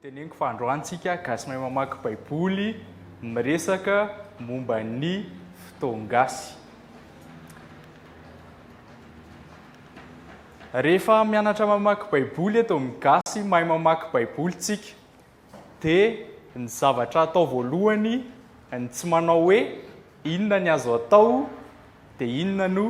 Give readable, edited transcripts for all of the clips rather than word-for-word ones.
Teneniko fa androany tsika gasy mahay mamaky baiboly miresaka momba ny fotoan-gasy. Rehefa mianatra mamaky baiboly eto amin'ny gasy mahay mamaky baiboly tsika dia ny zavatra atao voalohany ny tsy manao hoe inona ny azo atao dia inona no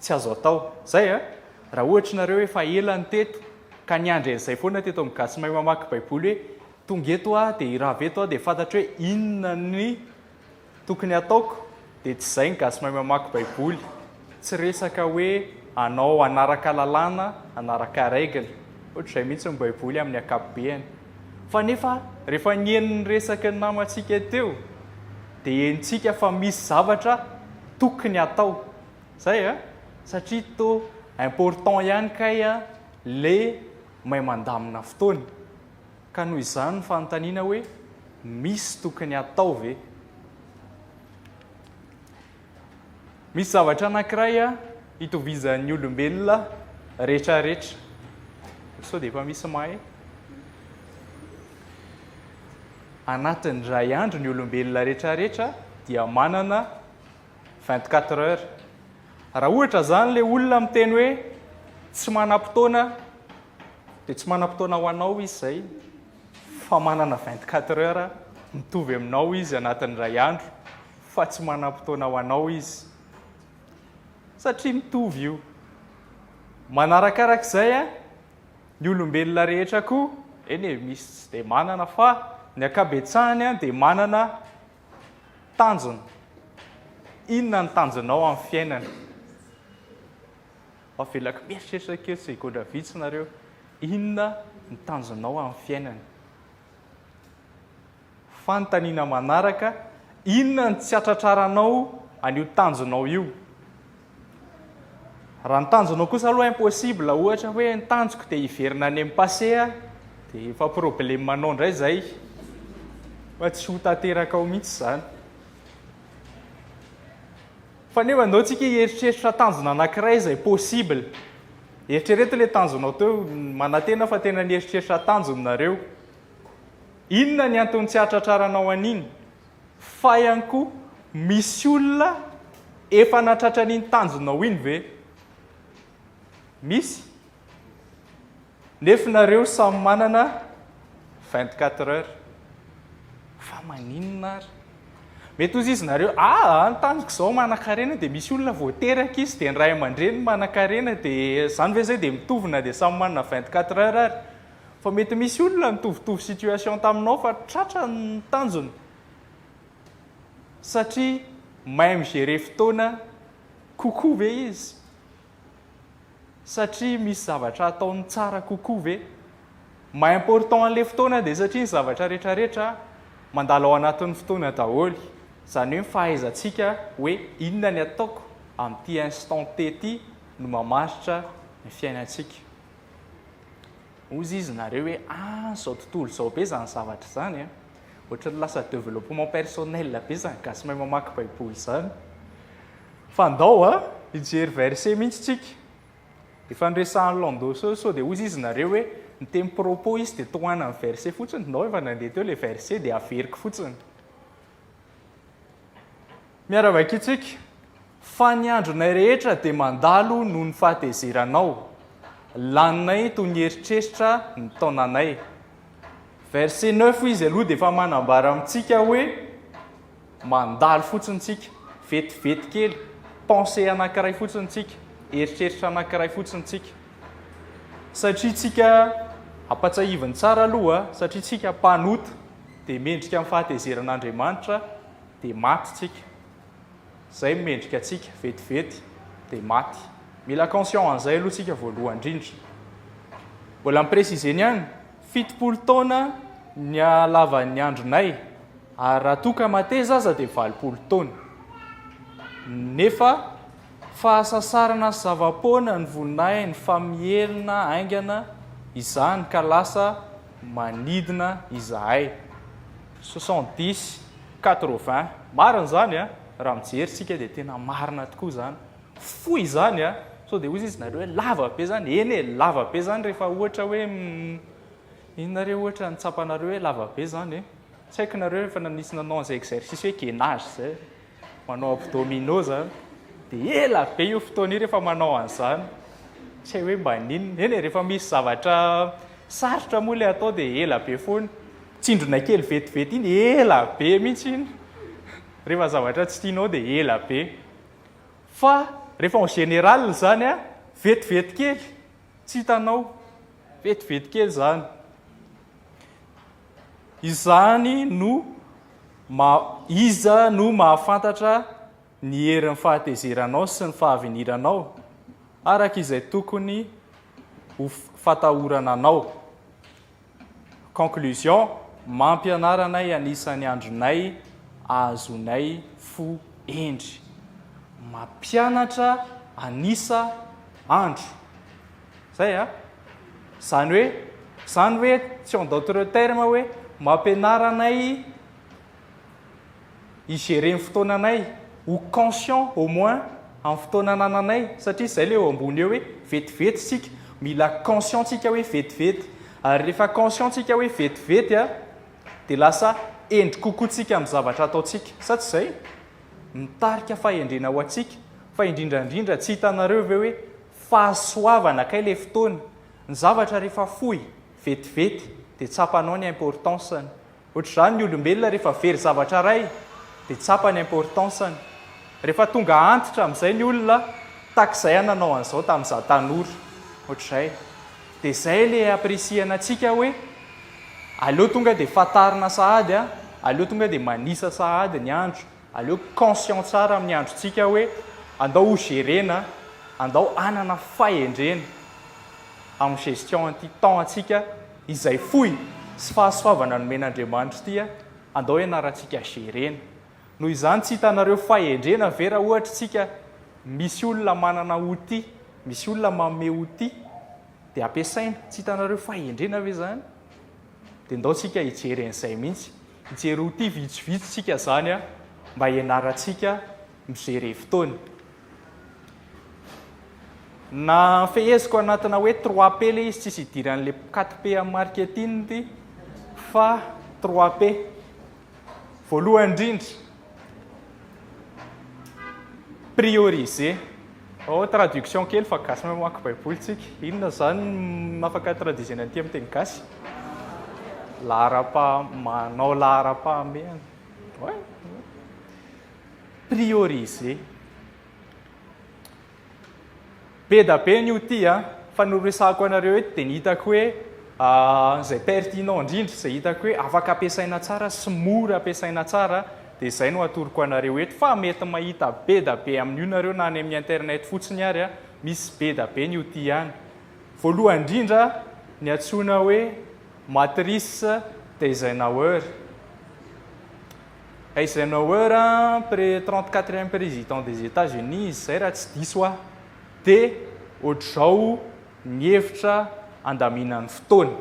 tsy azo atao. Zay a! Raha ohatra nareo efa ela no teto ka niandry an'izay foana teto amin'ny Gasy Mahay Mamaky Baiboly hoe tonga eto aho dia hirava eto aho dia fantatro hoe inona ny tokony hataoko dia tsy izay ny Gasy Mahay Mamaky Baiboly. Tsy resaka hoe anao hanaraka lalàna, hanaraka règle. Ohatr'izay mihitsy ny Baiboly amin'ny ankapobeany. Fa nefa rehefa niheno ny resaky ny namantsika teo dia henontsika fa misy zavatra tokony hatao. Zay a! Satria tô important ihany kay a le mahay mandamina fotoana. Ka noho izany ny fanontaniana hoe misy tokony hatao ve? Misy zavatra anankiray a itovizan'ny olombelona retraretra. Sao dia efa misy mahay? Anatin'ny iray andro ny olombelona retraretra dia manana 24 heures. Raha ohatra izany ilay olona miteny hoe tsy manam-potoana dia tsy manam-potoana ho anao izy izay fa manana 24 heures mitovy aminao izy anatin'ny iray andro fa tsy manam-potoana ho anao izy satria mitovy io. Manarakarak'izay ny olombelona rehetra koa, eny e, misy tsy dia manana fa ny ankabetsahany dia manana Tanjona. Inona ny tanjonao amin'ny fiainana? Avelako mieritreritra kely segondra vitsy nareo. Inona ny tanjonao amin'ny fiainana? Fanontaniana manaraka, inona ny tsy hatratraranao an'io tanjonao io? Raha ny tanjonao kosa aloha impossible, ohatra hoe ny tanjoko dia hiverina any amin'ny passé aho, dia efa problème anao indray izay, fa tsy ho tanteraka ao mihitsy izany. Fa nefa andao tsika hieritreritra tanjona anankiray izay possible. Eritrereto ilay tanjonao teo, manantena fa tena nieritreritra tanjona nareo. Inona ny antony tsy hahatratraranao an'iny? Fa ihany koa misy olona efa nahatratra an'iny tanjonao iny ve? Misy? Nefa nareo samy manana 24 heures. Fa maninona ary? Mety hozy izy nareo, aa ny tanjoko izao manankarena dia misy olona vao teraka izy dia ny ray aman-dreniny manankarena dia izany ve izay dia mitovy na dia samy manana 24 heures ary? Fa mety misy olona nitovitovy situation taminao fa tratra ny tanjony satria mahay mi-gérer fotoana kokoa ve izy? Satria misy zavatra ataony tsara kokoa ve? Maha important an'ilay fotoana dia satria ny zavatra retraretra mandalo ao anatin'ny fotoana daholo. Izany hoe ny fahaizantsika hoe inona ny ataoko amin'ity instant T ity no mamaritra ny fiainantsika. Hozy izy nareo hoe ah zao tontolo zao be zany zavatra zany a! Ohatran'ny lasa developpement personnel be zany gasy mahay mamaky baiboly zany. Fa ndao a hijery verset mihitsy tsika. Efa niresahan'i Lando sao sao dia hozy izy nareo hoe niteny propos izy dia tohanan'ny verset fotsiny, ndao efa nandeha teo ilay verset dia averiko fotsiny. Miara-vakintsika, Fa ny andronay rehetra dia mandalo noho ny fahatezeranao, laninay toy ny eritreritra ny taonanay. Verset neuf izy aloha dia efa manambara amintsika hoe mandalo fotsiny tsika, vetivety kely, pensée anankiray fotsiny tsika, eritreritra anankiray fotsiny tsika. Satria tsika, ampatsahiviny tsara aloha, satria tsika mpanota dia mendrika amin'ny fahatezeran'Andriamanitra, dia maty tsika. Zay no mendrika antsika, vetivety dia maty. Mila conscient an'izay aloha tsika voalohany indrindra. Mbola mi-préciser-ny ihany, 70 taona ny halavan'ny andronay, ary raha toa ka mateza aza dia 80 taona. Nefa fahasasarana sy zava-poana ny voninahiny fa mihelina haingana izany ka lasa manidina izahay. 70, 80. Marina izany a! Raha mijery isika dia tena marina tokoa izany. Fohy izany a! Sao dia hozy izy nareo hoe lava be izany. Eny e, lava be izany rehefa ohatra hoe. Inona re ohatra ny tsapanareo hoe lava be zany e? Tsy haiko nareo efa nisy nanao an'izay exercice hoe gainage zay, manao abdominaux zany, dia ela be io fotoana io rehefa manao an'izany, tsy hay hoe mba n'inona, eny e, rehefa misy zavatra sarotra moa ilay atao dia ela be foana, tsindrona kely vetivety iny ela be mihitsy iny, rehefa zavatra tsy tianao dia ela be, fa rehefa en général zany an, vetivety kely, Tsy hitanao. Vetivety kely izany. Izany no ma iza no mahafantatra ny herin'ny fahatezeranao sy ny fahaviniranao, araka izay tokony ho fatahorana anao. Conclusion, Mampianara anay anisan'ny andronay ahazoanay fo hendry. Mampianatra anisa andro. Zay a. Zany hoe, zany hoe tsy en d'autres termes hoe mampianara anay hi-gérer ny fotoananay, ho conscient au moins amin'ny fotoana anananay satria izay ilay eo ambony eo hoe vetivety isika, mila conscient tsika hoe vetivety ary rehefa conscient tsika hoe vetivety a dia lasa hendry kokoa tsika amin'ny zavatra ataontsika sa tsy izay? Mitarika fahendrena ho antsika fa indrindra indrindra tsy hitanareo ve hoe fahasoavana kay ilay fotoana, ny zavatra rehefa fohy vetivety dia tsapanao ny importance-ny. Ohatr'izany ny olombelona rehefa very zavatra iray dia tsapa ny importance-ny. Rehefa tonga antitra amin'izay ny olona, tak'izay aho nanao an'izao tamin'izaho tanora. Ohatr'izay. Dia izay ilay apprécier-na antsika hoe aleo tonga dia fantarina sahady an, aleo tonga dia manisa sahady ny andro, aleo conscient tsara amin'ny androntsika hoe andao ho gérer-na, andao hanana fahendrena amin'ny gestion an'ity temps antsika Izay fohy sy fahasoavana nomen'Andriamanitra ity andao ianarantsika gérer-na. Noho izany tsy hitanareo fahendrena ve raha ohatra isika misy olona manana outil, misy olona manome outil dia ampiasaina, tsy hitanareo fahendrena ve izany? Dia ndao tsika hijery an'izay mihitsy, hijery outil vitsivitsy tsika izany mba hianarantsika mi-gérer fotoana. Na feheziko anatina hoe trois P le izy tsisy idiran'le quatre P amin'ny marketing ity fa trois P. Voalohany indrindra, prioriser. Ao traduction kely fa gasy mahay mamaky baiboly tsika. Inona zany no afaka traduisena an'ity amin'ny teny gasy? Laharam-paha manao laharam-pahamehana. Ouais. Prioriser. Be da be ny outil a, fa ny horesahako anareo eto dia ny hitako hoe izay pertinent indrindra, izay hitako hoe afaka ampiasaina tsara sy mora ampiasaina tsara dia izay no atoroko anareo eto fa mety mahita be da be amin'io nareo na any amin'ny internet fotsiny ary a, misy be da be ny outil any. Voalohany indrindra ny antsoina hoe matrice d'Eisenhower. Eisenhower, pré 34 ème président des Etats-Unis izy izay raha tsy diso aho, dia ohatr'izao ny hevitra andaminany fotoana.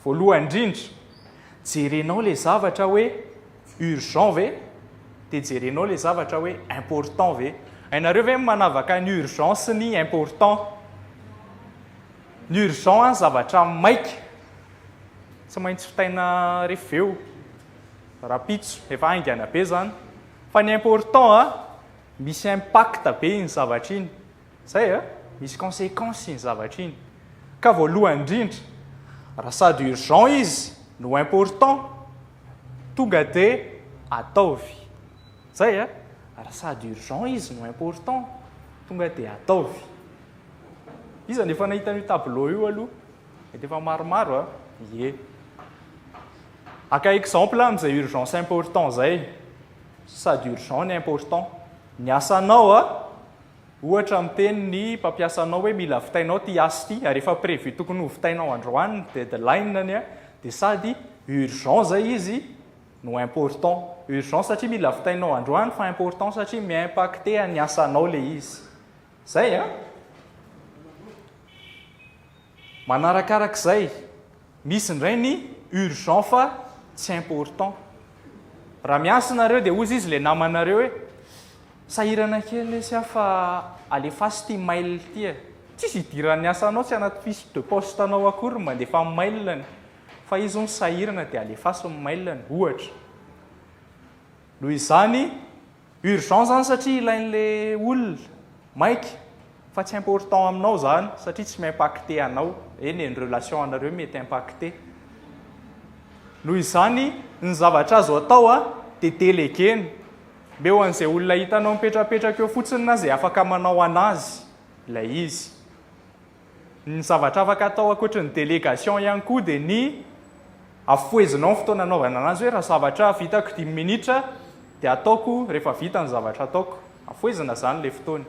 Voalohany indrindra, jerenao ilay zavatra hoe urgent ve, dia jerenao ilay zavatra hoe important ve. Hainareo ve ny manavaka ny urgent sy ny important? Ny urgent zavatra maika, tsy maintsy vitaina rehefa avy eo. Rahampitso, efa haingana be zany. Fa ny important a, misy impact be iny zavatra iny. Zay a, misy consequence iny zavatra iny. Ka voalohany indrindra, raha sady urgent izy no important, tonga de ataovy. Zay a, raha sady urgent izy no important, tonga de ataovy. Iza no efa nahita an'io tableau io aloha? Mety efa maromaro a! Ie. Haka exemple amin'izay urgence important izay. Sady urgent ny important. Ny asanao a, ohatra miteny ny mpampiasa anao hoe mila vitainao ity asa ity ary efa prévu tokony ho vitainao androany ny deadline-ny a, dia sady urgent izay izy no important. Urgent satria mila vitainao androany fa important satria mi-impacter ny asanao ilay izy. Izay a! Manarakarak'izay, misy indray ny urgent fa tsy important. Raha miasa nareo dia hozy izy ilay namanareo hoe sahirana kely lesy aho fa alefaso ity mail ity e. Tsisy idiran'ny asanao, tsy anaty fiche de poste anao akory ny mandefa mail-ny. Fa izy hono sahirana dia alefaso ny mail-ny, ohatra. Noho izany, urgent zany satria ilain'le olona, maika, fa tsy important aminao zany satria tsy mi-impacter anao, eny e, ny relation anareo mety impacter. Noho izany, ny zavatra azo atao a, dia déléguer-na. Meo an'izay olona hitanao mipetrapetraka eo fotsiny na izay afaka manao anazy ilay izy. Ny zavatra afaka atao ankoatry ny délégation ihany koa dia ny afohezinao ny fotoana anaovana anazy hoe raha zavatra vitako dimy minitra dia ataoko rehefa vita ny zavatra ataoko. Afohezina izany ilay fotoana.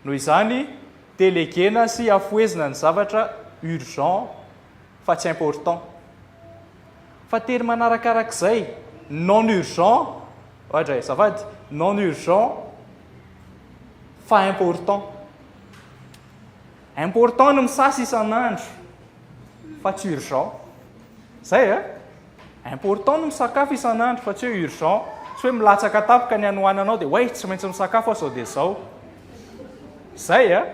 Noho izany, déléguer-na sy afohezina ny zavatra urgent fa tsy important. Fa tery manarakarak'izay, non urgent, ohatra e, azafady, non urgent fa important. Important ny misasa isan'andro fa tsy urgent. Zay a! Important ny misakafo isan'andro fa tsy hoe urgent. Tsy hoe milatsaka tampoka ny hanoananao dia way tsy maintsy misakafo aho sao dia zao. Zay a!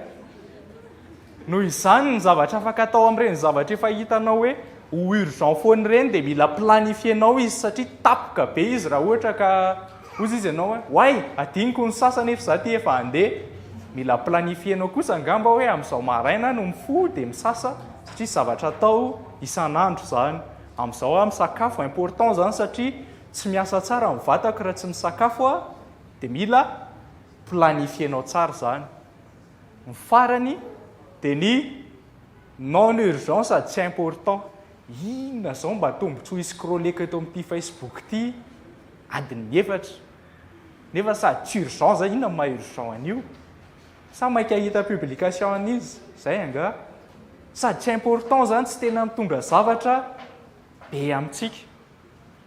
Noho izany ny zavatra afaka atao amin'ireny zavatra efa hitanao hoe ho urgent foana ireny dia mila planifier-nao izy satria tapoka be izy raha ohatra ka hozy izy ianao hoe oay adinoko ny sasa nefa izaho ity efa handeha. Mila planifier-nao kosa angamba hoe amin'izao maraina aho no mifoha dia misasa satria zavatra atao isan'andro izany. Amin'izao aho misakafo, important izany satria tsy miasa tsara ny vatako raha tsy misakafo aho dia mila planifier-nao tsara izany. Ny farany dia ny non urgent sady tsy important. Inona izao mba tombotsoa hi-scroller-ko eto amin'ity Facebook ity adiny efatra nefa sady tsy urgent zay, inona no maha urgent an'io? Sa maika hahita publication an'izy? Zay angaha? Sady tsy important zany, tsy tena mitondra zavatra be amintsika.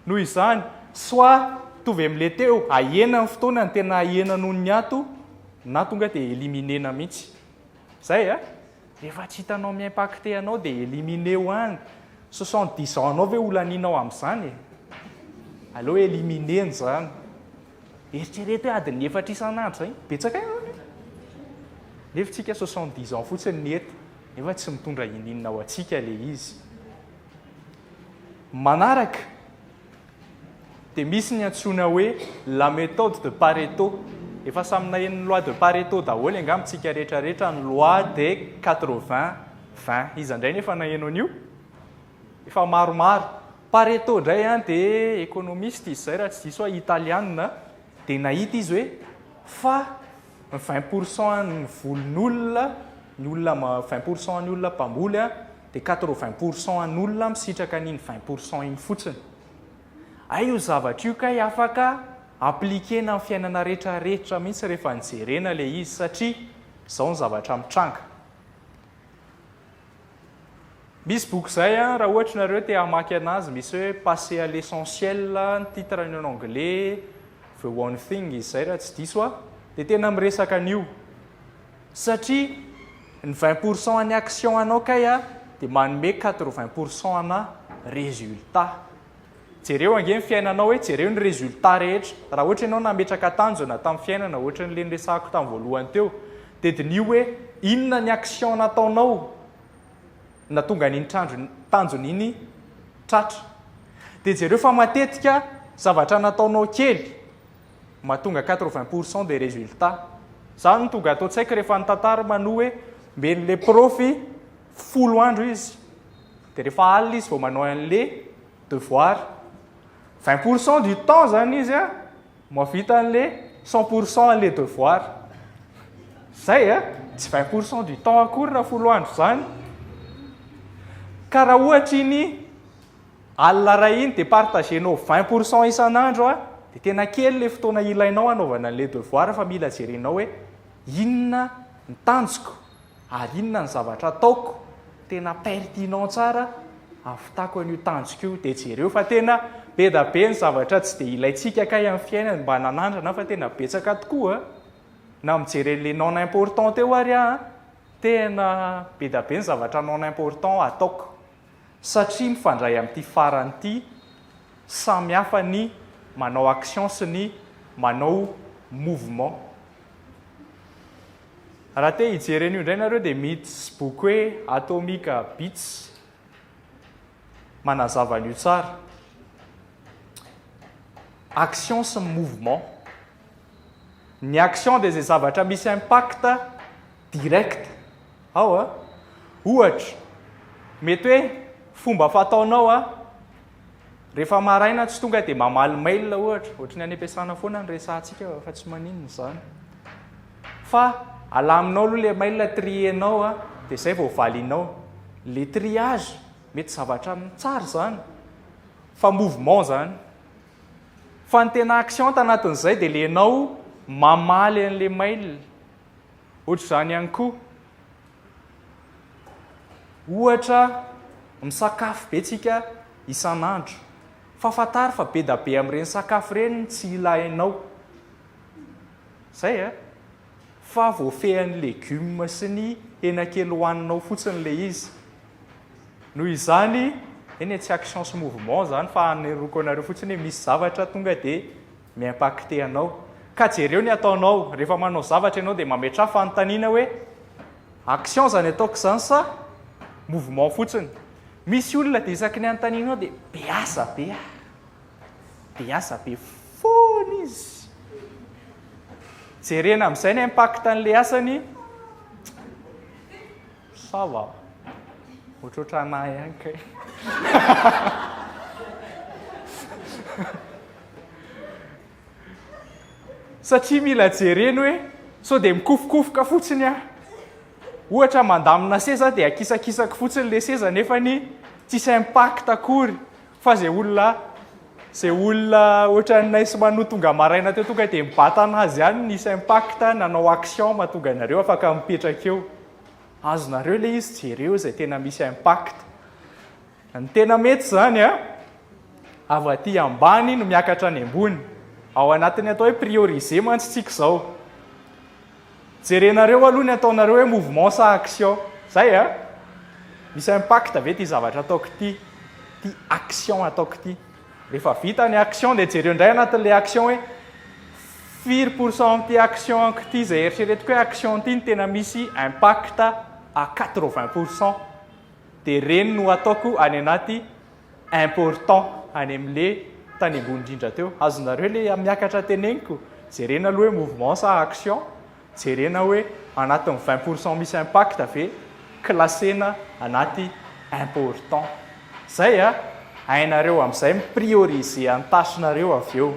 Noho izany, soit mitovy amin'ilay teo, ahena ny fotoana no tena ahena noho ny ato, na tonga dia éliminer-na mihitsy. Zay a! Rehefa tsy hitanao mi-impacter anao dia éliminer-o any. 70 ans anao ve ho lanianao amin'izany e? Aleo éliminer-na izany. Eritrereto hoe adiny efatra isan'andro izay, betsaka ihany e! Nefa tsika 70 ans fotsiny ny eto, nefa tsy mitondra ininona ho antsika ilay izy. Manaraka dia misy ny antsoina hoe la méthode de Pareto. Efa samy naheno ny loi de Pareto daholo angamba tsika rehetra rehetra ny loi des 80 20. Iza indray no efa naheno an'io? Efa maromaro. Pareto indray an dia économiste izy izay raha tsy diso aho italiana dia nahita izy hoe fa ny 20 pourcent an'ny volon'olona, ny olona 20 pourcent an'ny olona mpamboly an dia 80 pourcent an'olona misitraka an'iny 20 pourcent iny fotsiny. Hay io zavatra io kay afaka appliquer-na amin'ny fiainana rehetra rehetra mihitsy rehefa nijerena ilay izy satria izao ny zavatra mitranga. Misy boky izay an, raha ohatra nareo te hamaky anazy misy hoe passer à l'essentiel ny titre-ny en anglais, The One Thing izy izay raha tsy diso aho, dia tena miresaka an'io. Satria ny 20 pourcent an'ny action anao kay a dia manome 80 pourcent ana résultat. Jereo ange ny fiainanao hoe jereo ny résultat rehetra. Raha ohatra ianao nametraka tanjona tamin'ny fiainana ohatran'ilay niresahako tamin'ny voalohany teo dia diniho hoe inona ny action nataonao nahatonga an'iny tanjona iny tratra. Dia jereo fa matetika zavatra nataonao kely mahatonga 80 pourcent des résultats. Za no tonga ato an-tsaiko rehefa nitantara Manu hoe mben'le prof 10 andro izy dia rehefa alina izy vao manao an'le devoir. 20 pourcent du temps zany izy a mahavita an'le 100 pourcent an'le devoir. Zay a, tsy 20 pourcent du temps akory raha 10 andro zany. Ka raha ohatra iny alina ray iny dia partagenao 20 pourcent isan'andro a, dia tena kely le fotoana ilainao hanaovana an'le devoir fa mila jerenao hoe inona ny tanjoko ary inona ny zavatra ataoko tena pertinent tsara ahavitako an'io tanjoko io. Dia jereo fa tena be da be ny zavatra tsy dia ilaintsika kay amin'ny fiainana mba nanandrana fa tena betsaka tokoa. Na mijery an'le non important teo ary aho, tena be da be ny zavatra non important ataoko. Satria mifandray amin'ity farany ity, samy hafa ny manao action sy ny manao mouvement. Raha te hijery an'io indray nareo dia misy boky hoe Atomic Habits. manazava an'io tsara. Action sy mouvement. Ny action dia izay zavatra misy impact direct ao a. Ohatra, mety hoe fomba fataonao a, rehefa maraina tsy tonga dia mamaly mail ohatra, ohatry ny any am-piasana foana no resahantsika fa tsy maninona izany. Fa alaminao aloha ilay mail trier-nao a, dia izay vao valianao. Le triage, mety zavatra tsara izany, fa mouvement izany. Fa ny tena action tanatin'izay dia le enao mamaly an'le mail. Ohatr'izany ihany koa. Ohatra misakafo be tsika isan'andro. Fa fantaro fa be da be amin'ireny sakafo ireny tsy ilainao. Zay a. Fa voafehin'ny legume sy ny hena kely hohaninao fotsiny le izy. Noho izany, eny e, tsy action sy mouvement izany fa haneroako anareo fotsiny hoe misy zavatra tonga dia mi-impacter anao. Ka jereo ny ataonao, rehefa manao zavatra ianao dia mametraha fanontaniana hoe action izany ataoko izany sa mouvement fotsiny. Misy olona dia isaky ny anontanianao dia be asa be ah. Be asa be foana izy. Jerena amin'izay ny impact an'ilay asany. Ça va. Ohatrohatranà ihany kay. Satria mila jerena hoe sao dia mikofokofoka fotsiny aho. Ohatra mandamina seza dia akisakisako fotsiny ilay seza nefany tsisy impact akory. Fa izay olona izay olona ohatran'ny sy Manu tonga maraina teo tonga dia mibata anazy ihany nisy impact nanao action mahatonga anareo afaka mipetraka eo. Azonareo ilay izy jereo izay tena misy impact. Ny tena mety izany a, avy aty ambany no miakatra any ambony. Ao anatin'ny atao hoe prioriser mantsy tsika izao. Jerenareo aloha ny ataonareo hoe mouvement sa action. Zay a! Misy impact ve ity zavatra ataoko ity? Ity action ataoko ity. Rehefa vita ny action dia jereo indray anatin'ilay action hoe firy pour cent amin'ity action-ko ity izay eritreretiko hoe action ity no tena misy impact à 80%. Dia ireny no ataoko any anaty important any amle tany ambony indrindra teo. Azonareo le miakatra teneniko? Jerena aloha hoe mouvement sa action, jerena hoe anatin'ny 20% misy impact ve, classena anaty important. Zay a! Hainareo amizay mi-prioriser ny tâche-nareo avy eo.